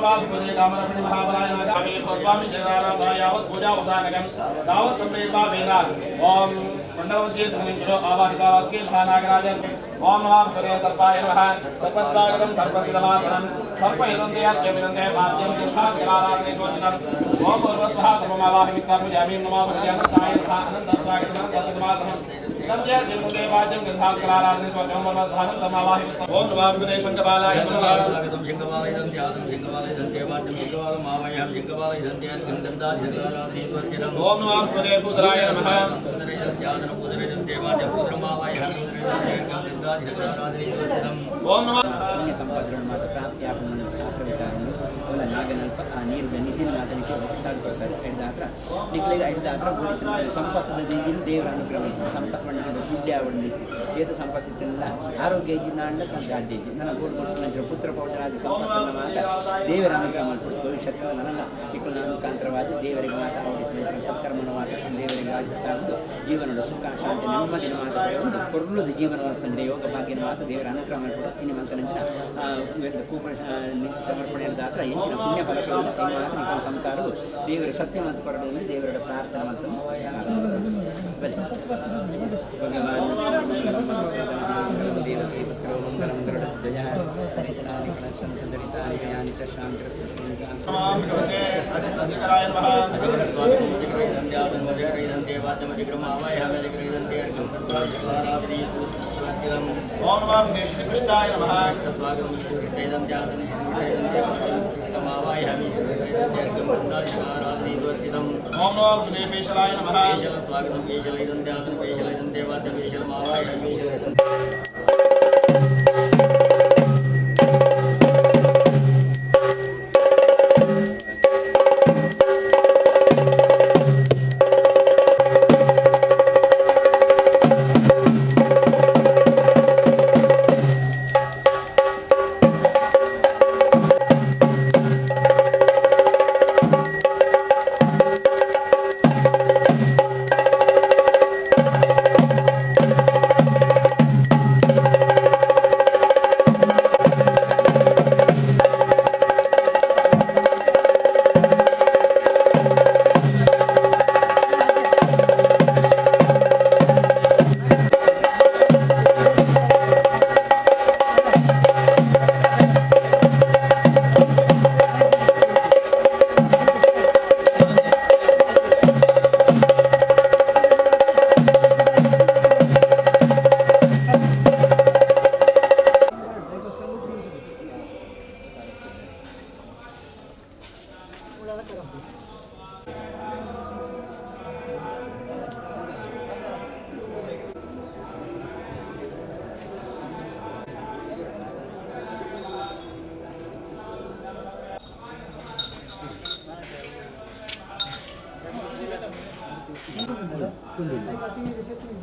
ನಮಃ ಕಾಮರಮಣಿ ಮಹಾಬಲಾಯ ಸ್ವಾಮಿ ಜಯದಾರಾಧಾಯಾವತ್ ಪೂಜಾವಸಾನಕಂ ತಾವತ್ ಸಂಪ್ರೇತ್ವಾ ವೇದಾತ್ ಓಂ ಮಂಡಲಮಧ್ಯೆ ಸಮುದ್ರೋ ಆವಾಹಿತಾವಾಕ್ಯೇ ಮಹಾನಾಗರಾಜ ಓಂ ನಮಃ ಭಗವತೆ ಸರ್ಪಾಯ ನಮಃ ಸರ್ಪಸ್ವಾಗತಂ ಸರ್ಪಸಿದಮಾಸನಂ ಸರ್ಪಯದಂತೆ ಪಾದ್ಯಂ ತೀರ್ಥಾಂಗಲಾರಾಧನೆ ಓಂ ಪೂರ್ವಸ್ವಃ ಸರ್ವಮಾವಾಹಿ ನಮಃ ಭಗವತೆ ಅನಂತಾಯ ನಮಃ ಅನಂತ ಸ್ವಾಗತಂ ಅನಂತಸಿದಮಾಸನಂ ಓಂ ನಮಃ ಭಗವತೆ ಶಂಕಪಾಲಾಯ ನಮಃ ಓಂ ನಮಃ ಭಗವತೆ ಭೂತರಾಯ ನಮಃ ಓಂ ನಮಃ ಪುಣ್ಯ ಸಂಪತ್ತುಗಳು ಮಾತ್ರ ಪ್ರಾಪ್ತಿ ಆಪುನ ಶಾಸ್ತ್ರ ವಿಚಾರಗಳು ಅವಲ ನಾಗನಲ್ಪ ಆ ನೀರುದ ನಿಧಿನ ಮಾತನಿಗೆ ಸಾಧು ಕೊಡ್ತಾರೆ. ಐದು ಹತ್ರ ನಿಕ್ಲಿಗೆ ಐದು ಹತ್ರ ಬೋಡಿತು ಸಂಪತ್ತದ ನಿಧಿನ ದೇವರ ಅನುಗ್ರಹ ಉಂಟು. ಸಂಪತ್ತು ಮಂಡಿದ ಗುಡ್ಡೆ ಆವೊಂದಿತ್ತು ಏತ ಸಂಪತ್ತು ಇತ್ತಿಲ್ಲ ಆರೋಗ್ಯ ಇದ್ದಿನ ಸಾಧ್ಯ ಇದ್ದಿ ನನ್ನ ಗೋಡು ಕೊಟ್ಟು ಪುತ್ರ ಪೌತ್ರರಾದ ಸಂಪತ್ತನ್ನು ಮಾತ್ರ ದೇವರ ಅನುಗ್ರಹ ಮಾಡ್ಕೊಡು. ಭವಿಷ್ಯತ್ತು ನನ್ನ ಇಕ್ಕುಲ ಮುಖಾಂತರವಾಗಿ ದೇವರಿಗೆ ಮಾತ್ರ ಅವಡಿಸಿದ ಸತ್ಕರ್ಮನ ಮಾತ್ರ ದೇವರಿಗೆ ಸಾಧು ಜೀವನದ ಸುಖ ಶಾಂತಿ ನೆಮ್ಮದಿನ ಮಾತ್ರ ಒಂದು ಕೊರ್ಲುದ ಜೀವನ ಮಾಡ್ಕೊಂಡ್ರೆ ಯೋಗ ಭಾಗ್ಯನ ಮಾತ್ರ ದೇವರ ಅನುಗ್ರಹ ಮಾಡಿಕೊಡು. ಇನ್ನು ಮಂತನಂಚಿನ ಕೂಪ ಸಮರ್ಪಣೆ ದಾತ್ರ ಎಂಚಿನ ಪುಣ್ಯ ಫಲಗಳು ಮಾತ್ರ ನಿಮ್ಮ ಸಂಸಾರವು ದೇವರ ಸತ್ಯ ಮತ್ತು ಕೊರಡು ದೇವರ ಪ್ರಾರ್ಥನೆ ಮತ್ತು ಬಲೆ ಭಗವಾನ್ ದೇವತೆ ಪುತ್ರೋ ಮಂಗಲಂ ಗರುಡ ಧ್ವಜ ಹರಿತನಾನಿ ಪ್ರಣಶ್ಯಂತರಿತಾನಿ ಯಾನಿ ಚ ಶಾಂತಿರಸ್ತು. ನಮಃ ಭಗವತೆ ಅಜಕರಾಯ ನಮಃ ಓಂ ನಮಃ ಭಗವತೆ ಶ್ರೀಕೃಷ್ಣಾಯ ನಮಃ ಓಂ ನಮಃ ಭಗವತೆ ಪೇಶಲಾಯ ನಮಃ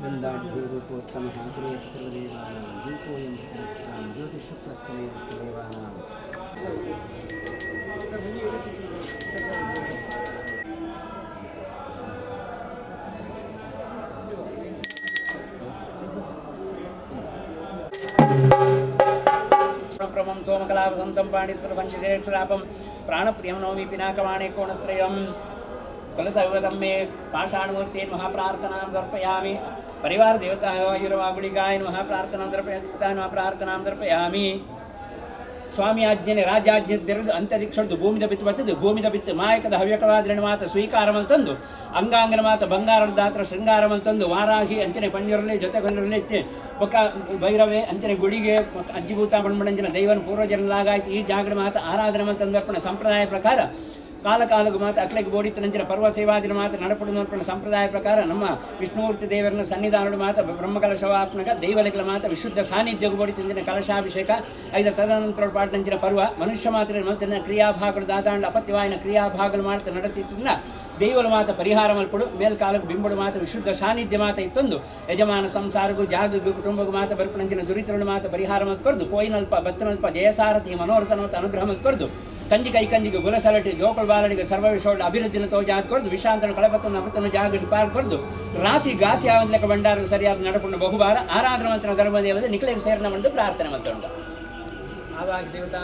ಗಂಧಾಢ್ಯೂರೂಪೋತ್ತಮಃ ಸರ್ವದೇವಾನಾಂ ದೀಪೋಯಂ ಜ್ಯೋತಿಷುಪ್ರಸ್ಥಮೇವಾನಾಂ. ಪ್ರಮಂ ಸೋಮಕಲಾಪಸಂತಂ ಪಾಣಿಸ್ಫುರ ಪಂಚಶೇಕ್ಷರಾಪಂ ಪ್ರಾಣಪ್ರಿಯಂ ನೌಮಿ ಪಿನಾಕವಾಣಿ ಕೋಣತ್ರಯಂ ಕುಲದೈವತಂ ಮೇ ಪಾಷಾಣಮೂರ್ತಿನ್ ಮಹಾಪ್ರಾರ್ಥನಾಂ ಸಮರ್ಪಯಾಮಿ. ಪರಿವಾರ ದೇವತಾ ಗುಳಿಗಾಯ ಮಹಾಪ್ರಾರ್ಥನಾಂ ಪ್ರಾರ್ಥನಾಂ ಸಮರ್ಪಯಾಮಿ. ಸ್ವಾಮಿ ಆಜ್ಞೆನೆ ರಾಜಾಜ್ಞೆ ತೆರೆದು ಅಂತರಿಕ್ಷದ್ದು ಭೂಮಿದ ಬಿತ್ತು ಬತ್ತದು ಭೂಮಿದ ಬಿತ್ತು ಮಾಯಕದ ಹವ್ಯಕವಾದ್ರಣ ಮಾತ ಸ್ವೀಕಾರವಂತಂದು ಅಂಗಾಂಗನ ಮಾತ ಬಂಗಾರದಾತ್ರ ಶೃಂಗಾರವಂತಂದು ವಾರಾಹಿ ಅಂಚನೆ ಪಂಜರಲೆ ಜೊತೆಗೊಂಡರಲೆ ಬೊಕ್ಕ ಭೈರವೆ ಅಂಚನೆ ಗುಡಿಗೆ ಅಜ್ಜಿಭೂತ ಬಣ್ಮಣಂಜನ ದೈವನ ಪೂರ್ವಜನಲಾಗಾಯ್ತು ಈ ಜಾಗಡ ಮಾತ ಆರಾಧನೆ ಮಂತಂದರ್ಪಣ ಸಂಪ್ರದಾಯ ಪ್ರಕಾರ ಕಾಲ ಕಾಲకు ಮಾತ ಅಕ್ಲೆಗೆ ಬೋಡಿತ್ತನಂಚಿನ ಪರ್ವ ಸೇವಾದಿನ ಮಾತ ನಡಪಡು ಸಂಪ್ರದಾಯ ಪ್ರಕಾರ ನಮ್ಮ ವಿಷ್ಣುಮೂರ್ತಿ ದೇವರನ್ನ ಸನ್ನಿಧಾನಡು ಮಾತ ಬ್ರಹ್ಮಕಲಶವಾಪ್ನಕ ದೈವಲೆಗಳ ಮಾತ ವಿಶುದ್ಧ ಸಾನ್ನಿಧ್ಯಗೂ ಬೋಡಿತಂಚಿನ ಕಲಶಾಭಿಷೇಕ ಐದ ತದನಂತರ ಪಾಟಂಚಿನ ಪರ್ವ ಮನುಷ್ಯ ಮಾತ್ರ ಮಂತ್ರನ ಕ್ರಿಯಾಭಾಗಗಳು ದಾದಾಂಡ ಅಪತ್ಯವಾಯಿನ ಕ್ರಿಯಾಭಾಗಗಳು ಮಾಡ್ತಾ ನಡತಿತ್ತಿನ ದೈವಲ ಮಾತ ಪರಿಹಾರ ಮಲ್ಪಡು ಮೇಲ್ಕಾಲಕ್ಕೆ ಬಿಂಬಡು ಮಾತ ವಿಶುದ್ಧ ಸಾನ್ನಿಧ್ಯ ಮಾತ ಇತ್ತೊಂದು ಯಜಮಾನ ಸಂಸಾರಗೂ ಜಾಗಗೂ ಕುಟುಂಬಗೂ ಮಾತ ಬರ್ಪಣಂಚಿನ ದುರಿತರಣ ಮಾತ ಪರಿಹಾರ ಮತ್ ಕೊರ್ದು ಪೋಯಿನಲ್ಪ ಬತ್ತನಲ್ಪ ಜಯಸಾರಥಿ ಮನೋರಥನ ಮತ್ತು ಅನುಗ್ರಹ ಮತ್ ಕೊರ್ದು ಕಂಜಿ ಕೈ ಕಂಜಿಗೆ ಗುಲಸಲಟಿ ಜೋಕುಳು ಬಾಲನಿಗೆ ಸರ್ವ ವಿಶ್ವದ ಅಭಿವೃದ್ಧಿನ ತೋಜಾದ್ ಕೊರ್ದು ವಿಶ್ರಾಂತನ ಕಳಪತ್ತನ ಅಮೃತನ ಜಾಗೃತಿ ಪಾರ್ ಕೊರ್ದು ರಾಶಿ ಗಾಸಿ ಆವಂದ್ಲೆಕ್ಕ ಭಂಡಾರ ಸರಿಯಾದ ನಡಪುಂಡ ಬಹುಬಾರ ಆರಾಧನ ಮಂತ್ರ ಧರ್ಮದೇವದ ನಿಖಲಿಗೆ ಸೇರನ ಒಂದು ಪ್ರಾರ್ಥನೆ ಮಂತ್ರ ಆವಾಗ ದೇವತಾ.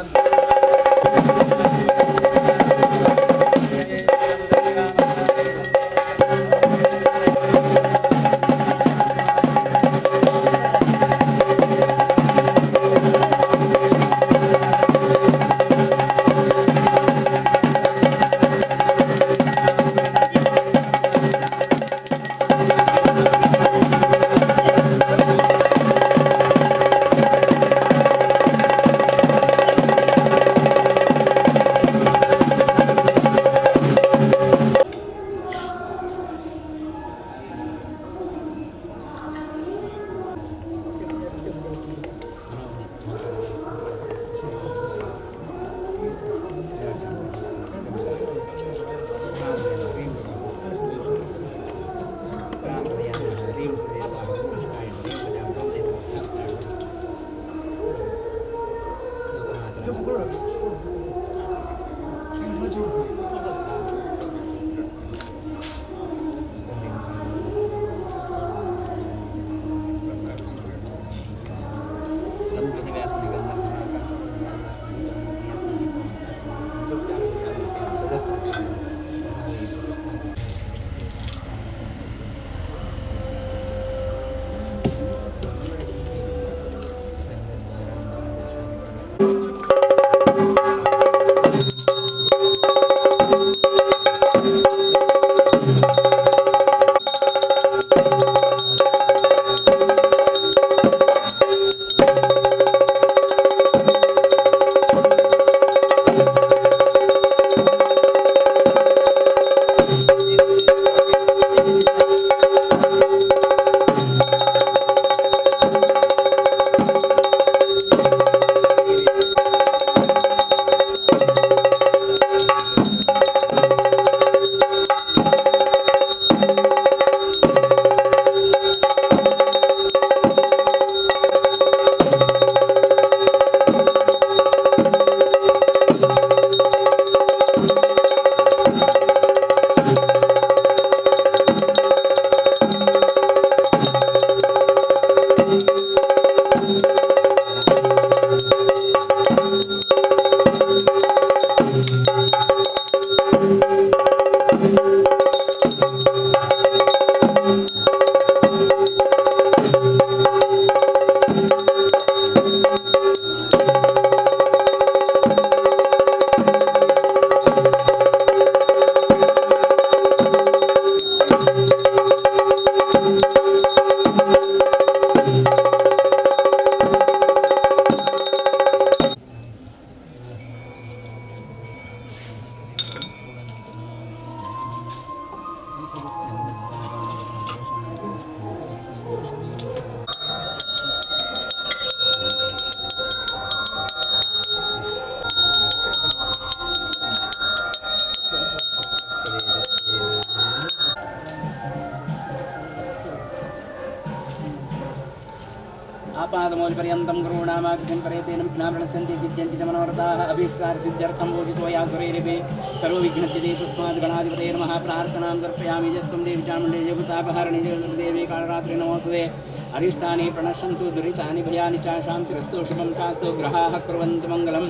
आपादमौलिपर्यन्तं गुरूणामाकृतिं परेतेन विघ्नाप्रणश्यन्ति सिद्ध्यन्ति च मनोरथाः अभीष्टार्थसिद्ध्यर्थं पूजितो या सुरैरपि सर्वविघ्नच्युते तस्मात् गणाधिपते नमः। प्रार्थनां समर्पयामि। यत्त्वं देवी चामुण्डे जगतापहारिणि जगद्देवी कालरात्रि नमोऽस्तुते। अरिष्टानि प्रणश्यन्तु दुरितानि भयानि च शान्तिरस्तु शुभं चास्तु ग्रहाः कुर्वन्तु मङ्गलं।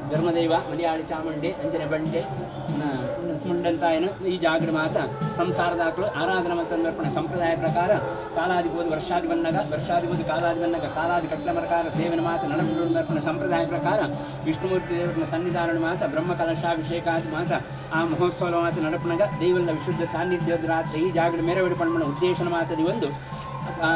ಧರ್ಮದೈವ ಮಲಯಾಳಿ ಚಾಮುಂಡಿ ಅಂಜನೆ ಬಂಡೆ ಮುಂಡಂತಾಯನು ಈ ಜಾಗೃ ಮಾತ ಸಂಸಾರದಾಕಲು ಆರಾಧನಾ ಮತ್ತು ಸಂಪ್ರದಾಯ ಪ್ರಕಾರ ಕಾಲಾದಿಬೋದು ವರ್ಷಾದಿ ಬನ್ನಗ ವರ್ಷಾದಿಬೋದು ಕಾಲಾದಿ ಬನ್ನಗ ಕಾಲಾದಿ ಕಟ್ಲ ಪ್ರಕಾರ ಸೇವನ ಮಾತ ನಡಮರ್ಪಣ ಸಂಪ್ರದಾಯ ಪ್ರಕಾರ ವಿಷ್ಣುಮೂರ್ತಿ ದೇವರನ ಸನ್ನಿಧಾನ ಮಾತ ಬ್ರಹ್ಮ ಕಲಶಾಭಿಷೇಕಾದಿ ಮಾತ ಆ ಮಹೋತ್ಸವ ಮಾತ ನಡಪನಗ ದೈವಲ್ಲ ವಿಶುದ್ಧ ಸಾನ್ನಿಧ್ಯದ ರಾತ್ರಿ ಈ ಜಾಗೃ ಮೆರವಡಿ ಪಣ್ಮನ ಉದ್ದೇಶನ ಮಾತದಿ ಒಂದು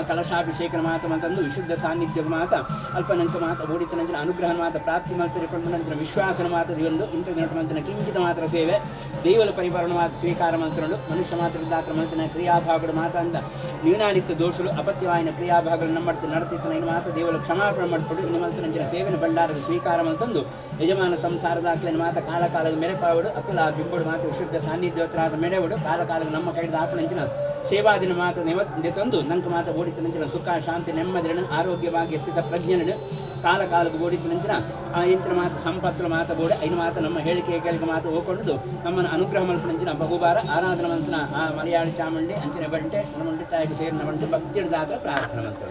ಕಲಶಾಭಿಷೇಕನ ಮಾತ ಮಂತಂದು ವಿಶುದ್ಧ ಸಾನ್ನಿಧ್ಯ ಮಾತ ಅಲ್ಪನಂಕ ಮಾತ ಓಡಿತನಂಚಿನ ಅನುಗ್ರಹ ಮಾತ ಪ್ರಾಪ್ತಿ ಮಲ್ಪಿ ವಿಶ್ವಾಸನ ಮಾತದಿ ಒಂದು ಇಂಥ ಮಂತನ ಕಿಂಚಿತ ಮಾತ್ರ ಸೇವೆ ದೈವಲ ಪರಿಪಾಲನ ಮಾತ ಸ್ವೀಕಾರ ಮಂತ್ರಗಳು ಮನುಷ್ಯ ಮಾತ್ರ ದಾತ್ರ ಮಂತನ ಕ್ರಿಯಾಭಾಗಗಳು ಮಾತ ಅಂದ ನ್ಯೂನಾದಿತ್ಯ ದೋಷಗಳು ಅಪತ್ಯವಾಯಿನ ಕ್ರಿಯಾಭಾಗಗಳು ನಮ್ಮ ನಡತಿತ್ತನ ಇನ್ನು ಮಾತ ದೇವಲ ಕ್ಷಮಾಪಣೆ ಮಾಡಿಕೊಂಡು ಇನ್ನು ಮಂತನಂಚಿನ ಸೇವೆನ ಭಂಡಾರದ ಸ್ವೀಕಾರ ಮಂತಂದು ಯಜಮಾನ ಸಂಸಾರದಾಕ್ಲಿನ ಮಾತ ಕಾಲ ಕಾಲದ ಮೆರೆಪಾವಡು ಅತುಲ ಬಿಂಬಡು ಮಾತ ವಿಶುದ್ಧ ಸಾನ್ನಿಧ್ಯೋತ್ರಾದ ಮೆರೆವಡು ಕಾಲ ಕಾಲದ ನಮ್ಮ ಕೈದ ಆಪಣಂಚಿನ ಸೇವಾದಿನ ಮಾತ ತಂದು ನಂಕ ಮಾತ ಓಡಿತನಂಚಿನ ಸುಖ ಶಾಂತಿ ನೆಮ್ಮದಿರನು ಆರೋಗ್ಯ ಭಾಗ್ಯ ಸ್ಥಿತ ಪ್ರಜ್ಞನನು ಕಾಲ ಕಾಲದ ಓಡಿತನಂಚಿನ ಆ ಇಂಚಿನ ಮಾತ ಸಂಪತ್ತುಲ ಮಾತ ಬೋಡು ಐನು ಮಾತ ನಮ್ಮ ಹೇಳಿಕೆ ಕೇಳಿಕೆ ಮಾತು ಹೋಗೊಂಡು ನಮ್ಮನ್ನು ಅನುಗ್ರಹ ಮಲ್ಪನಂಚಿನ ಬಹುಬಾರ ಆರಾಧನ ಮಂತನ ಆ ಮಲಯಾಳಿ ಚಾಮುಂಡಿ ಅಂಚಿನ ಬಂಟೆ ನಮ್ಮ ತಾಯಿಗೆ ಸೇರಿನ ಬಂಟೆ ಭಕ್ತಿಡ್ದಾತ್ರ ಪ್ರಾರ್ಥನೆ ಮಂತ್ರ.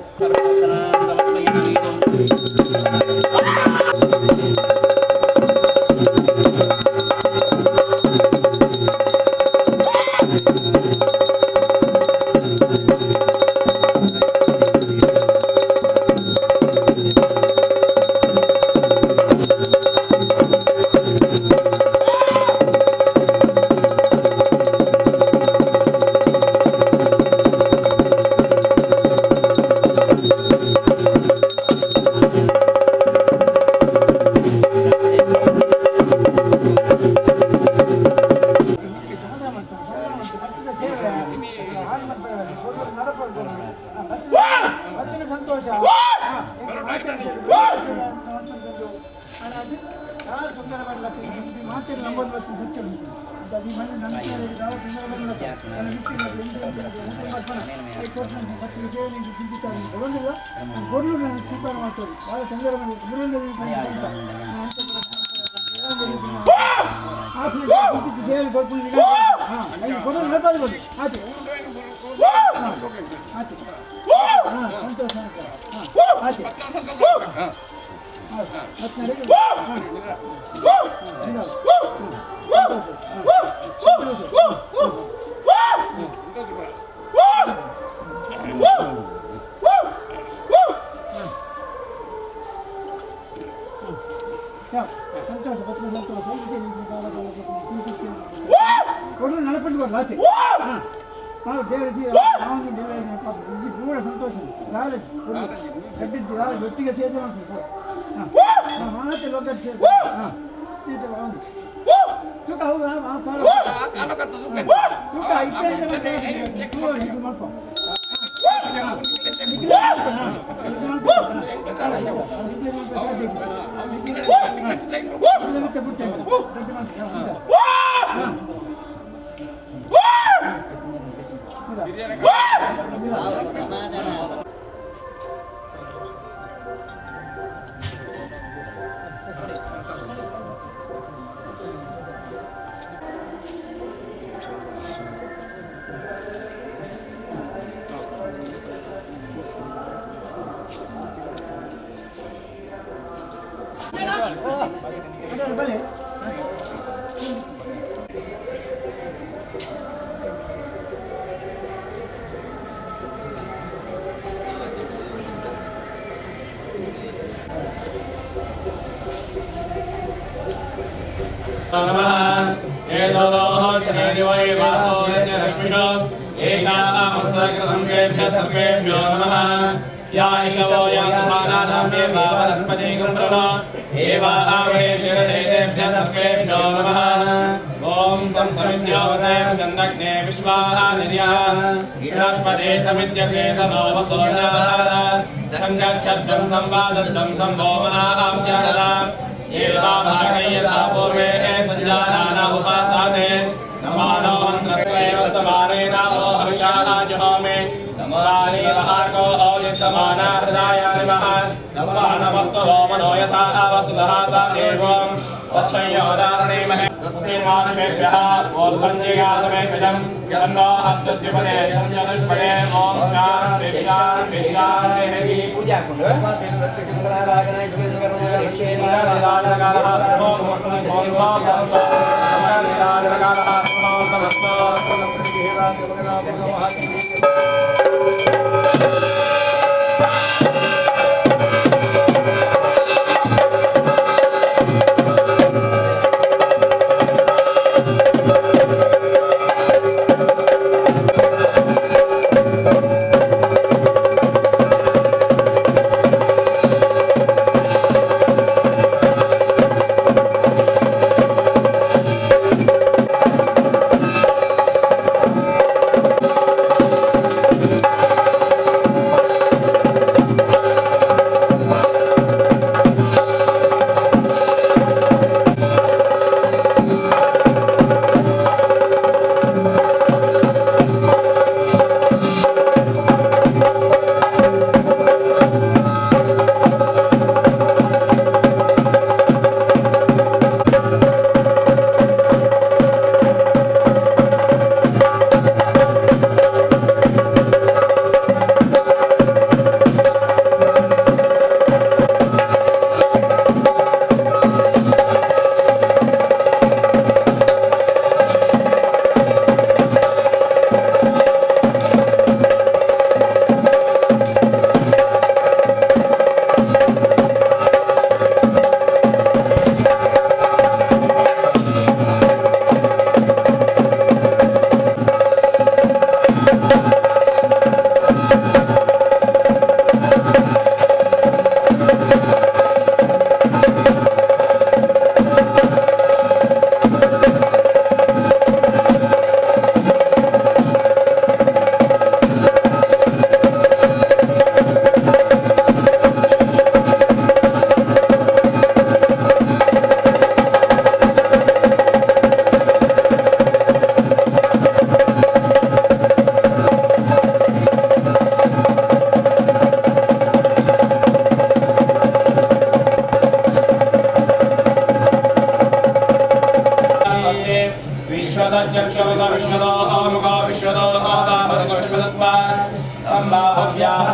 विश्वदश्चक्षुरुत विश्वदो मुखो विश्वदो बाहुरुत विश्वदस्मात् सम्बाहुभ्याः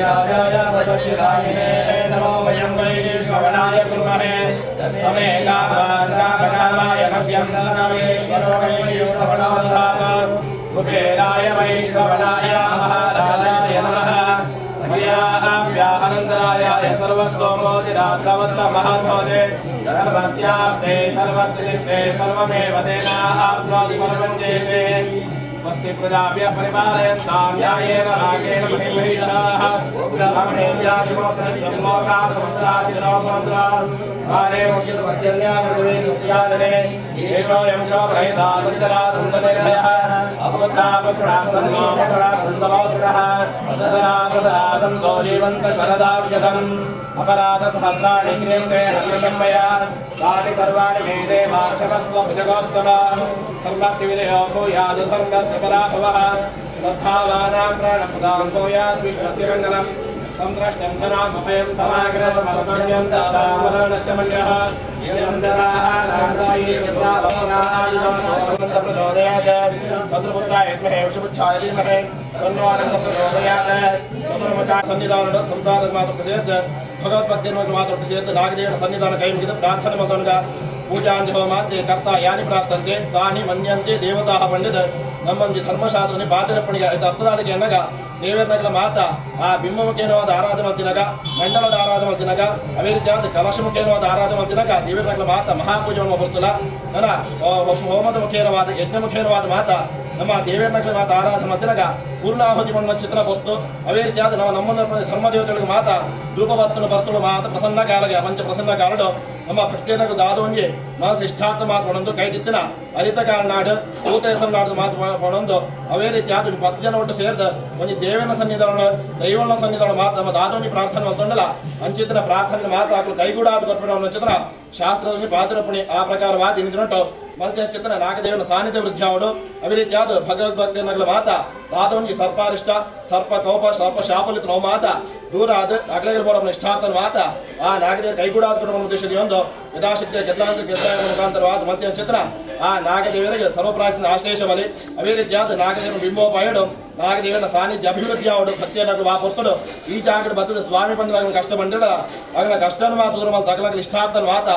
राजाय सच्चिदायिने नमो वयं वै श्रवणाय कुर्महे समे कामान् कामकामाय मह्यं परमेश्वरो वै श्रवणो धाम कुबेराय वै श्रवणाय महाराजाय नमः अनन्तरायाय सर्वस्तोमोचिरात्रवत्तमहाध्वजे सर्वस्याप्ते सर्वस्तिते सर्वमेव तेनाप्नोति सर्वं चेते स्वस्ति प्रजाभ्यः परिपालयन्तां न्यायेन रागेण महिषाः लोकाः समस्ताः काले मुख्यतमत्यन्यामृतवेदे येषोऽयं शोभयता सञ्चरा सन्तनिर्भयः अपराधसहस्राणि क्रियन्ते हर्षं मया तानि सर्वाणि मे देवाक्षमस्व भुजगोत्तम सर्वस्य विजयो भूयाद् सर्वस्य पराभवः सद्भावानां प्राणप्रदां भूयाद् विश्वस्य मङ्गलम् संद्रष्टं धनामभयं समाग्रमस्तव्यं दातामरणश्च मन्यः ಸನ್ನಿಧಾನ ಸಂಸಾರದ ಮಾತ್ರ ಸೇರಿದ ಭಗವದ್ಭಕ್ತಿಯನ್ನು ಮಾತ್ರ ಸೇರಿದ ನಾಗದೇವನ ಸನ್ನಿಧಾನ ಕೈ ಮುಗಿದ ಪ್ರಾರ್ಥನೆ ಮಗನುಗ ಪೂಜಾಂಜ ಹೋಮಾತೆ ಕರ್ತ ಯಾನಿ ಪ್ರಾರ್ಥಂತೆ ತಾನಿ ಮನ್ಯಂತೆ ದೇವತಾ ಪಂಡಿತ ನಮ್ಮೊಂದು ಧರ್ಮಶಾಸ್ತ್ರನೇ ಬಾತಿರಪ್ಪಣಿಗೆ ಆಯ್ತು ಅರ್ಥದಾದಕ್ಕೆ ಎನ್ನಗ ದೇವರನಗಲ ಮಾತ ಆ ಬಿಂಬಮುಖೇನವಾದ ಆರಾಧನೆ ಮಲ್ತಿನಗ ಮಂಡಲದ ಆರಾಧನೆ ಮಲ್ತಿನಗ ಅದೇ ರೀತಿಯಾದ ಕಲಶಮುಖೇನವಾದ ಆರಾಧನೆ ಮಲ್ತಿನಗ ದೇವರನಗಲ ಮಾತ ಮಹಾಪೂಜೆಯನ್ನು ಬರ್ತಲ್ಲ ನನ್ನ ಹೋಮದ ಮುಖೇನವಾದ ಯಜ್ಞ ಮುಖೇನವಾದ ಮಾತ ನಮ್ಮ ದೇವರನಗಲ ಮಾತ ಆರಾಧನೆ ಮಲ್ತಿನಗ ಪೂರ್ಣಾಹುತಿ ಮಣ್ಣ ಚಿತ್ರ ಬೊತ್ತು ಅದೇ ರೀತಿಯಾದ ನಮ್ಮ ನಮ್ಮನ್ನ ಧರ್ಮದೇವತೆಗಳಿಗೆ ಮಾತ ಧೂಪಬತ್ತನು ಬರ್ತಳು ಮಾತ ಪ್ರಸನ್ನ ಕಾಲಗೆ ಪಂಚ ಪ್ರಸನ್ನ ಕಾಲಡು ನಮ್ಮ ಭಕ್ತಿಯನಗು ದಾದೋಂಜಿ ಮನಸ್ಸು ಇಷ್ಟಾರ್ಥ ಮಾತು ಪಣೊಂದು ಕೈಟಿತ್ತಿನ ಅರಿತ ಕಾಲ್ನಾಡು ನಾಡು ಮಾತು ಪಣೊಂದು ಅವೇ ರೀತಿಯಾದ 10 ಜನ ಒಟ್ಟು ಸೇರಿದ ಒಂದು ದೇವನ ಸನ್ನಿಧಾನ ದೈವನ ಸನ್ನಿಧಾನ ಮಾತು ನಮ್ಮ ದಾದೋಂಜಿ ಪ್ರಾರ್ಥನೆ ಮಲ್ತೊಂಡಲ್ಲ ಅಂಚಿತನ ಪ್ರಾರ್ಥನೆ ಮಾತು ಹಾಕಲು ಕೈಗೂಡಾದ ಕೊರ್ಪಣ ಚಿತ್ರ ಶಾಸ್ತ್ರದಲ್ಲಿ ಪಾತ್ರಪುಣಿ ಆ ಪ್ರಕಾರವಾದ ಇನ್ನಿನೊಟ್ಟು ಮಲ್ತಿನ ಚಿತ್ರ ನಾಗದೇವನ ಸಾನ್ನಿಧ್ಯ ವೃದ್ಧಿ ಅವಡು ಅದೇ ರೀತಿಯಾದ ಭಗವದ್ಭಕ್ತಿಯನ್ನಗಲ ಮಾತ ದಾದೋಂಜಿ ಸರ್ಪಾರಿಷ್ಟ ಸರ್ಪ ಕೋಪ ಸರ್ಪ ಶಾಪಲಿತ ನೋವು ಮಾತ ದೂರ ಆದ ಅಗಲಗಲ ಬೋಡ ಇಷ್ಟಾರ್ಥನ ಮಾತ ಆ ನಾಗದೇವ ಕೈಗೂಡಾದ ಕೊಡುವ ಉದ್ದೇಶದ ಒಂದು ಯಥಾಶಕ್ತಿಯ ಗೆದ್ದಾಂತ ಗೆದ್ದಾಯ ಮುಖಾಂತರವಾದ ಮಲ್ತಿನ ಚಿತ್ರ ಆ ನಾಗದೇವರಿಗೆ ಸರ್ವಪ್ರಾಚೀನ ಆಶ್ಲೇಷ ಬಲಿ ಅದೇ ರೀತಿಯಾದ ನಾಗದೇವನ ಬಿಂಬೋಪಾಯಡು ನಾಗದೇವನ ಸಾನ್ನಿಧ್ಯ ಅಭಿವೃದ್ಧಿ ಅವಡು ಭಕ್ತಿಯನ್ನಗಲು ವಾ ಪೊರ್ತಡು ಈ ಜಾಗಡು ಬತ್ತದ ಸ್ವಾಮಿ ಬಂದಾಗ ಕಷ್ಟ ಬಂದಿಡ ಆಗಲ ಕಷ್ಟನ ಮಾತು ದೂರ ಮಾತು ತಗಲಗಲ ಇಷ್ಟಾರ್ಥನ ಮಾತ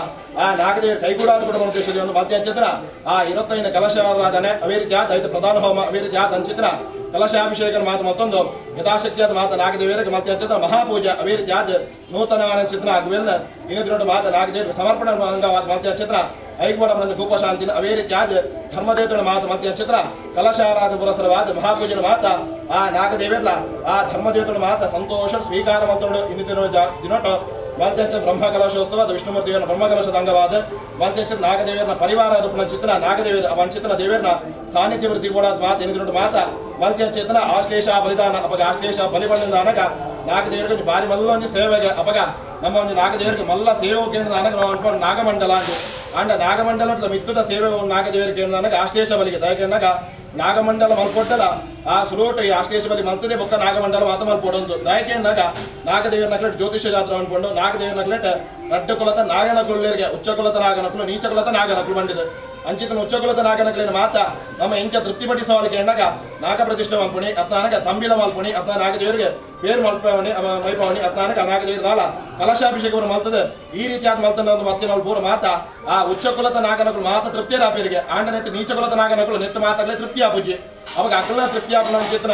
ಆ ನಾಗದೇವರ ಕೈಗೂಡಾದ ಕೊಡುವ ಉದ್ದೇಶದ ಒಂದು ಮಲ್ತಿನ ಚಿತ್ರ ಆ 25 ಕಲಶಾರಾಧನೆ ಅದೇ ರೀತಿಯಾದ 5 ಪ್ರಧಾನ ಹೋಮ ಅದೇ ರೀತಿಯಾದ ಅಂಚಿತ್ರ ಕಲಶಾಭಿಷೇಕನ ಮಾತು ಮತ್ತೊಂದು ಯಥಾಶಕ್ತಿಯಾದ ಮಾತ ನಾಗದೇವರಿಗೆ ಮಲ್ತಿನ ಚಿತ್ರ ಮಹಾಪೂಜೆ ಅದೇ ರೀತಿಯಾದ ನೂತನವಾದ ಚಿತ್ರ ಅಗುವೆಲ್ಲ ಇನ್ನೊಂದು ಮಾತ ನಾಗದೇವರಿಗೆ ಸಮರ್ಪಣೆ ಅಂಗವಾದ ಮಲ್ತಿನ ಚಿತ್ರ ಐಗೋಡ ಕೂಪಶಾಂತಿನ ಅವೇ ರೀತಿಯಾದ ಧರ್ಮದೇವತೆಗಳ ಮಾತು ಮಲ್ತಿನ ಚಿತ್ರ ಕಲಶಾರಾಧನ ಪುರಸರವಾದ ಮಹಾಪೂಜೆನ ಮಾತ ಆ ನಾಗದೇವರ್ಲ ಆ ಧರ್ಮದೇವತೆಗಳ ಮಾತ ಸಂತೋಷ ಸ್ವೀಕಾರ ಮಲ್ತೊಂಡು ಇನ್ನಿತರ ದಿನೊಟ್ಟು ಮಲ್ತೆಂಚ ಬ್ರಹ್ಮ ಕಲಶೋತ್ಸವ ಅದು ವಿಷ್ಣುಮೂರ್ತಿಯವರ ಬ್ರಹ್ಮ ಕಲಶದ ಅಂಗವಾದ ಮಲ್ತೆಂಚ ನಾಗದೇವರನ ಪರಿವಾರ ಅದು ಚಿತ್ರ ನಾಗದೇವರ ವಂಚಿತನ ದೇವರನ ಸಾನ್ನಿಧ್ಯ ವೃದ್ಧಿ ಕೂಡ ಮಾತು ಎನಿದ್ರು ಮಾತ ಮಲ್ತೆಂಚೇತನ ಆಶ್ಲೇಷ ಬಲಿದಾನ ಅಪಗ ಆಶ್ಲೇಷ ಬಲಿ ಬಂದ ನಾಗದೇವರಿಗೆ ಬಾರಿ ಮಲ್ಲೊಂದು ಸೇವೆಗೆ ಅಪಗ ನಮ್ಮ ಒಂದು ನಾಗದೇವರಿಗೆ ಮಲ್ಲ ಸೇವೆ ಕೇಳಿದ ನಾವು ಅನ್ಕೊಂಡು ನಾಗಮಂಡಲ ಅಂತ ಅಂಡ ನಾಗಮಂಡಲ ಮಿತ್ತದ ಸೇವೆ ನಾಗದೇವರಿಗೆ ಕೇಳಿದಾಗ ಆಶ್ಲೇಷ ಬಲಿಗೆ ದಯಕೆಂದಾಗ ನಾಗಮಂಡಲ ಮಲ್ಕೊಟ್ಟಲ ಆ ಸುರೋಟ ಈ ಆಶ್ಲೇಷ ಬಲಿ ಮಲ್ತದೆ ಬೊಕ್ಕ ನಾಗಮಂಡಲ ಮಾತ ಮಲ್ಪೊಡೊಂದು ದಯಕೆಂದಾಗ ನಾಗದೇವರ ನಕ್ಲೆಟ್ ಜ್ಯೋತಿಷ್ಯ ಜಾತ್ರೆ ಅನ್ಕೊಂಡು ನಾಗದೇವರ ನಕ್ಲೆಟ್ ರಡ್ಡು ಕುಲತ ನಾಗನಕುಳ್ಳರಿಗೆ ಉಚ್ಚ ಕುಲತ ನಾಗನಕುಲು ನೀಚ ಕುಲತ ನಾಗನಕುಲು ಬಂದಿದೆ ಅಂಚಿತನ ಉಚ್ಚ ಕುಲತ ನಾಗನಕಲಿನ ಮಾತ ನಮ್ಮ ಎಂಚ ತೃಪ್ತಿಪಡಿಸೋಲಿಕ್ಕೆ ಎಂದಾಗ ನಾಗ ಪ್ರತಿಷ್ಠೆ ಮಲ್ಪುಣಿ ಅತ್ನಾನಕ ತಂಬಿಲ ಮಲ್ಪುಣಿ ಅತ್ನ ನಾಗದೇವರಿಗೆ ಪೇರು ಮಲ್ಪವಣಿ ಮೈಪವಣಿ ಅತ್ನಾನಕ ನಾಗದೇವರ ದಾಲ ಕಲಶಾಭಿಷೇಕವನ್ನು ಮಲ್ತದೆ ಈ ರೀತಿಯಾದ ಮಲ್ತನ ಒಂದು ಮತ್ತೆ ನಾವು ಪೂರ ಮಾತ ಆ ಉಚ್ಚ ಕುಲತ ನಾಗನಕುಲು ಮಾತ ತೃಪ್ತಿಯರ ಪೇರಿಗೆ ಆಂಡ ನೆಟ್ಟು ನೀಚ ಕುಲತ ನಾಗನಕುಲು ನೆಟ್ಟು ಮಾತಾಗಲೇ ತೃಪ್ತಿ ಆಪುಜಿ ಅವಾಗ ಅಕಲ ತೃಪ್ತಿ ಆಪುನ ಚಿತ್ರ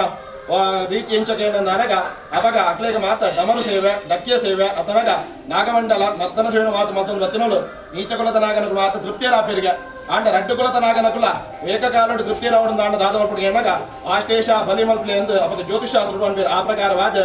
ರೀತಿ ಎಂಚಕ ಏನಂದಾಗ ಅವಾಗ ಅಕ್ಲೇಗ ಮಾತ ಡಮರು ಸೇವೆ ಡಕ್ಕಿಯ ಸೇವೆ ಅತನಗ ನಾಗಮಂಡಲ ನರ್ತನ ಸೇವೆ ಮಾತು ಮತ್ತೊಂದು ಗೊತ್ತಿನೋಳು ನೀಚ ಕುಲತ ನಾಗನಕುಲು ಮಾತ ತೃಪ್ತಿಯರ ಪೇರಿಗೆ ಆಂಡ ರಡ್ಡು ಕುಲತ ನಾಗನಕುಲ ಏಕಕಾಲೋಡು ತೃಪ್ತಿಯರ ಆಂಡ ದಾದ ಮಲ್ಪುಡಿಗೆ ಎಣ್ಣಗ ಆಶ್ಲೇಷ ಬಲಿ ಮಲ್ಪಲೆ ಎಂದು ಅವಾಗ ಜ್ಯೋತಿಷಾಸ್ತ್ರ ಅನ್ಬೇರು ಆ ಪ್ರಕಾರವಾದ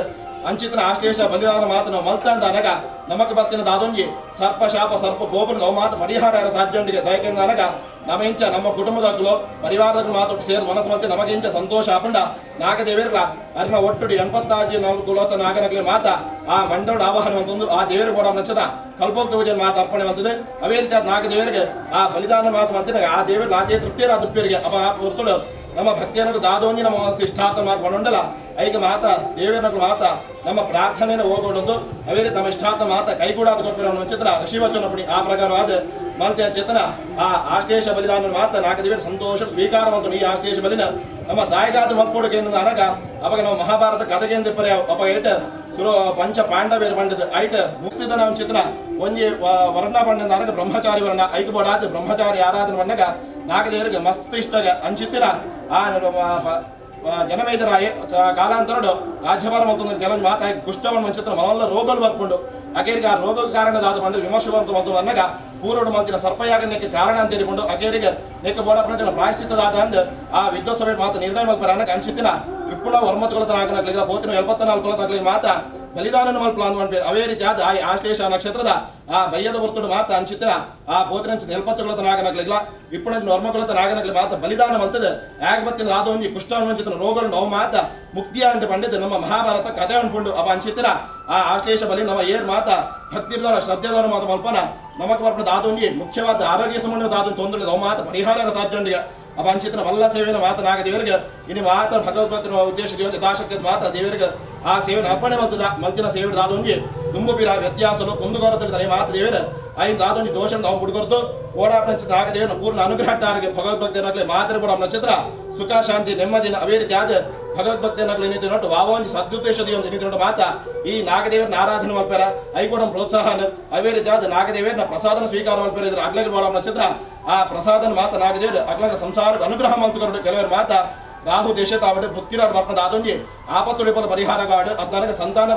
ಅಂಚಿತನ ಆಶ್ಲೇಷ ಬಲಿದಾನ ಮಾತನ್ನು ಮಲ್ತ ಅಂದ ನಮಕ್ ಬತ್ತಿನ ದಾದೊಂಜಿ ಸರ್ಪ ಶಾಪ ಸರ್ಪ ಗೋಪನ ಅವು ಮಾತು ಮರಿಹಾರ ಸಾಧ್ಯ ದಯಕೆಂದ ಅನಗ ನಮಗಿಂಚ ನಮ್ಮ ಕುಟುಂಬದಾಗಲೋ ಪರಿವಾರದಾಗಲೂ ಮಾತು ಸೇರಿ ಮನಸ್ಸು ಮತ್ತೆ ನಮಗಿಂಚ ಸಂತೋಷ ಆಪಂಡ ನಾಗದೇವರ್ಲ ಅರಿನ ಒಟ್ಟುಡಿ 84 ಕುಲೋತ ನಾಗನಗಲಿ ಮಾತ ಆ ಮಂಡೋಡ ಆವಾಹನ ಅಂತಂದು ಆ ದೇವರು ಕೂಡ ನಚ್ಚದ ಕಲ್ಪೋಕ್ತ ಪೂಜೆ ಮಾತು ಅರ್ಪಣೆ ಮಾಡ್ತದೆ. ಅವೇ ರೀತಿ ನಾಗದೇವರಿಗೆ ಆ ಬಲಿದಾನ ಮಾತು ಮಾಡ್ತೀನಿ ಆ ದೇವರು ಆಚೆ ತೃಪ್ತಿಯರ ತೃಪ್ತಿಯರಿಗೆ ಅಪ್ಪ ಹೊರತುಳು ನಮ್ಮ ಭಕ್ತಿಯನ್ನು ದಾದೋಂಜಿ ನಮ್ಮ ಇಷ್ಟಾರ್ಥ ಮಾತು ಬಂಡಲ ಐಕ ಮಾತ ದೇವೇನಗಳು ಮಾತ ನಮ್ಮ ಪ್ರಾರ್ಥನೆಯನ್ನು ಹೋಗೊಂಡು ಅವೇ ತಮ್ಮ ಇಷ್ಟಾರ್ಥ ಮಾತ ಕೈಗೂಡಾದ ಕೊಡ್ಪಿರ ಚಿತ್ರ ಋಷಿವಚನ ಪುಣಿ ಆ ಪ್ರಕಾರವಾದ ಮಲ್ತಿಯ ಚೇತನ ಆ ಆಶ್ಲೇಷ ಬಲಿದಾನ ಮಾತ ನಾಲ್ಕು ಸಂತೋಷ ಸ್ವೀಕಾರ ಮತ್ತು ಈ ಆಶ್ಲೇಷ ಬಲಿನ ನಮ್ಮ ತಾಯಿಗಾದ ಮಲ್ಪೋಡಕ್ಕೆ ಅನಗ ಅವಾಗ ನಾವು ಮಹಾಭಾರತ ಕಥೆಗೆ ಪರ್ಯ ಅಪ್ಪ ಏಟ ಸುರು ಪಂಚ ಪಾಂಡವೇರು ಪಂಡಿತ ಐಟ ಮುಕ್ತಿದ ನಾವು ಚಿತ್ರ ಒಂಜಿ ವರ್ಣ ಪಂಡ ಅನಗ ಬ್ರಹ್ಮಚಾರಿ ವರ್ಣ ಐಕ ಬೋಡಾದ ಬ್ರಹ್ಮಚಾರಿ ಆರಾಧನೆ ಬಣ್ಣಗ ನಾಗದೇವರಿಗೆ ಮಸ್ತ್ ಇಷ್ಟಗ ಅಂಚಿತ್ತಿರ ಆ ಜನಮೇದರಾಯ ಕಾಲಾಂತರಡು ರಾಜ್ಯಭಾರ ಮಲ್ತೊಂದು ಕೆಲವೊಂದು ಮಾತಾಯಿ ಕುಷ್ಟವನ್ನು ಚಿತ್ರ ಮನವಲ್ಲ ರೋಗలు ಬರ್ಕೊಂಡು ಅಗೇರಿಗೆ ಆ ರೋಗಕ್ಕೆ ಕಾರಣದಾದ ಪಂಡ ವಿಮರ್ಶೆ ಬಂತು ಮತ್ತು ಅನ್ನಗ ಪೂರ್ವಡು ಮಲ್ತಿನ ಸರ್ಪಯಾಗನೆಕ್ಕೆ ಕಾರಣ ಅಂತ ಹೇಳಿಕೊಂಡು ಅಗೇರಿಗೆ ನೆಕ್ಕೆ ಬೋಡಪ್ಪನ ಪ್ರಾಯಶ್ಚಿತ್ತದಾದ ಅಂದ್ ಆ ವಿದ್ವತ್ ಸಭೆ ಮಾತು ನಿರ್ಣಯ ಮಲ್ಪರ ಅನ್ನಕ ಅಂಚಿತ್ತಿನ ಇಪ್ಪುಲ ಒರ್ಮತ್ತು ನಾಗನಕ್ಲಿಗ ಪೋತಿನ 74 ಕುಲತಾಗ್ಲಿ ಮಾತ ಬಲಿದಾನ ಮಲ್ಪಲ ಅನ್ಪೇರು ಅವೇ ರೀತಿಯಾದ ಆ ಆಶ್ಲೇಷ ನಕ್ಷತ್ರದ ಆ ಬಯ್ಯದ ಬರ್ತುಡು ಮಾತ ಅಂಚಿತ್ತಿನ ಆ ಪೋತಿನಂಚಿನ 70 ಕುಲತ ನಾಗನಕ್ಲಿಗ್ಲ ಇಪ್ಪುನಂಚಿನ ಒರ್ಮ ಕುಲತ ನಾಗನಕ್ಲಿ ಮಾತ ಬಲಿದಾನ ಮಲ್ತದೆ ಯಾಗಬತ್ತಿನ ಆದೊಂಜಿ ಕುಷ್ಟ ಅನ್ವಂಚಿತನ ರೋಗలు ನೋವು ಮಾತ ಮುಕ್ತಿಯ ಅಂಡು ಪಂಡಿತ ನಮ್ಮ ಮಹಾಭಾರತ ಕಥೆ ಅನ್ಕೊಂಡು ಅವ ಅಂಚಿತ್ತಿನ ಆ ಆಶ್ಲೇಷ ಬಲಿ ನಮ್ಮ ಏರ್ ಮಾತ ಭಕ್ತಿರ್ದವರ ಶ್ರದ್ಧೆದವರ ಮಾತ ಮಲ್ಪನ ನಮಕ್ ಬರ್ಪದ ಆದೊಂಜಿ ಮುಖ್ಯವಾದ ಆರೋಗ್ಯ ಸಂಬಂಧದ ಆದೊಂದು ತೊಂದರೆ ಅವು ಮಾತ ಪರಿಹಾರ ಸಾಧ್ಯ ಅವ ಅಂಚಿತನ ವಲ್ಲ ಸೇವೆಯನ್ನು ಮಾತ ನಾಗದೇವರಿಗೆ ಇನ್ನು ಮಾತ ಭಗವದ್ಭಕ್ತನ ಉದ್ದೇಶ ಯಥಾಶಕ್ತಿ ಮಾತ ದೇವರಿಗೆ ಆ ಸೇವೆಯನ್ನು ಅರ್ಪಣೆ ಮಲ್ತದ ಮಲ್ತಿನ ಸೇವೆ ದಾದೊಂಜಿ ತುಂಬು ಬಿರ ವ್ಯತ್ಯಾಸಲು ಕುಂದುಗೊರತಲಿದ್ದಾನೆ ಮಾತ ದೇವರ ಐದು ದಾದೊಂಜಿ ದೋಷ ನಾವು ಬುಡ್ಕೊರ್ದು ಓಡಾಪನಂಚಿತ ನಾಗದೇವನ ಪೂರ್ಣ ಅನುಗ್ರಹ ಭಗವದ್ಭಕ್ತನಾಗಲಿ ಮಾತ್ರ ಕೂಡ ನಕ್ಷತ್ರ ಸುಖ ಶಾಂತಿ ನೆಮ್ಮದಿನ ಅವೇ ರೀತಿಯಾದ ಭಗವದ್ಭಕ್ತನಾಗಲಿ ನೀತಿ ನೋಟು ವಾವೊಂಜಿ ಸದುದ್ದೇಶದ ನೀತಿ ನೋಟು ಮಾತ ಈ ನಾಗದೇವರನ್ನ ಆರಾಧನೆ ಮಲ್ಪೆರ ಐಗೂಡ ಪ್ರೋತ್ಸಾಹನ ಅವೇ ರೀತಿಯಾದ ನಾಗದೇವರನ್ನ ಪ್ರಸಾದನ ಸ್ವೀಕಾರ ಮಲ್ಪೆರ ಇದ್ರ ಅಗ್ಲಗೆ ಬೋಡ ನಕ್ಷತ್ರ ಆ ಪ್ರಸಾದನ ಮಾತ ನಾಗದೇವರು ಅಗ್ಲಗ ಸಂಸಾರದ ಅನುಗ್ರಹ ಮಲ್ತುಕೊರಡು ಕೆಲವರು ಮಾತ ರಾಹು ದೇಶ ತಾವಡು ಭಕ್ತಿರಾಡು ಬರ್ಪದ ಆದೊಂಜಿ ಆಪತ್ತುಳಿಪದ ಪರಿಹಾರಗಾಡು ಅದು ನನಗೆ ಸಂತಾನ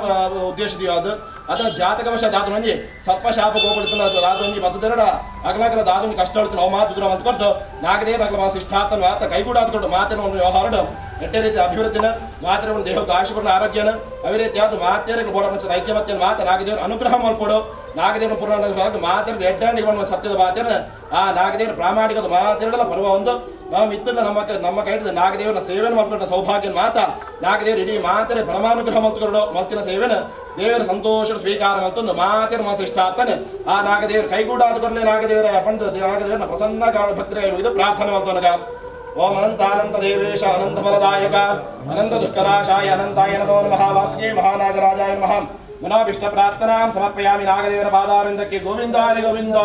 ಉದ್ದೇಶದ ಅದನ್ನ ಜಾತಕವಶ ದಾದನೊಂಜಿ ಸರ್ಪ ಶಾಪ ಗೋಪಡುತ್ತಲ್ಲ ದಾದೊಂಜಿ ಮತ್ತದೆರಡ ಅಗಲಗಲ ದಾದೊಂಜಿ ಕಷ್ಟ ಅಳುತ್ತ ನಾವು ಮಾತು ದೂರ ಮಲ್ತುಕೊರ್ದು ನಾಗದೇವರ ಅಗಲ ಇಷ್ಟಾತನ ಮಾತ ಕೈಗೂಡಾದ್ಕೊಂಡು ಮಾತಿನ ಒಂದು ವ್ಯವಹಾರಡು ಎಟ್ಟೆ ರೀತಿ ಅಭಿವೃದ್ಧಿನ ಮಾತ್ರ ಒಂದು ದೇಹಕ್ಕೆ ಆಶೀರ್ವಾದ ಆರೋಗ್ಯನ ಅವೇ ರೀತಿಯಾದ ಮಾತೇರಿಗೆ ಬೋಡ ಐಕ್ಯಮತ್ಯನ ಮಾತ ನಾಗದೇವರು ಅನುಗ್ರಹ ಮಲ್ಪಡು ನಾಗದೇವನ ಪೂರ್ಣ ಮಾತೇರಿಗೆ ಎಡ್ಡಾಂಡಿ ಸತ್ಯದ ಮಾತೇರ ಆ ನಾಗದೇವರ ಪ್ರಾಮಾಣಿಕದ ಮಾತೇರಲ್ಲ ಬರುವ ಒಂದು ನಾವು ಮಿತ್ರನ ನಮ್ಮ ನಮ್ಮ ಕೈಡಿದ ನಾಗದೇವನ ಸೇವೆಯನ್ನು ಮಲ್ಪಟ್ಟ ಸೌಭಾಗ್ಯನ ಮಾತ ನಾಗದೇವರು ಇಡೀ ಮಾತರೆ ಪರಮಾನುಗ್ರಹ ಮಲ್ತುಕೊರಡು ಮಲ್ತಿನ ಸೇವೆನ ದೇವರ ಸಂತೋಷ ಸ್ವೀಕಾರ ಮಲ್ತೊಂದು ಮಾತೇರ ಮನಸ್ಸು ಇಷ್ಟ ಆಗ್ತಾನೆ ಆ ನಾಗದೇವರು ಕೈಗೂಡಾದ ಕೊರಲೆ ನಾಗದೇವರ ಪಂಡ ನಾಗದೇವರನ್ನ ಪ್ರಸನ್ನ ಕಾರಣ ಭಕ್ತರ ಇದು ಪ್ರಾರ್ಥನೆ ಮಲ್ತೊನಗ ಓಂ ಅನಂತಾನಂತ ದೇವೇಶ ಅನಂತ ಫಲದಾಯಕ ಅನಂತ ದುಷ್ಕರಾಶಾಯ ಅನಂತಾಯ ನಮೋ ನಮಃ ವಾಸುಕೇ ಮಹಾನಾಗರಾಜಾಯ ನಮಃ ಮನೋಭಿಷ್ಟ ಪ್ರಾರ್ಥನಾಂ ಸಮರ್ಪಯಾಮಿ ನಾಗದೇವರ ಪಾದಾರವಿಂದಕ್ಕೆ ಗೋವಿಂದಾನಿ ಗೋವಿಂದ.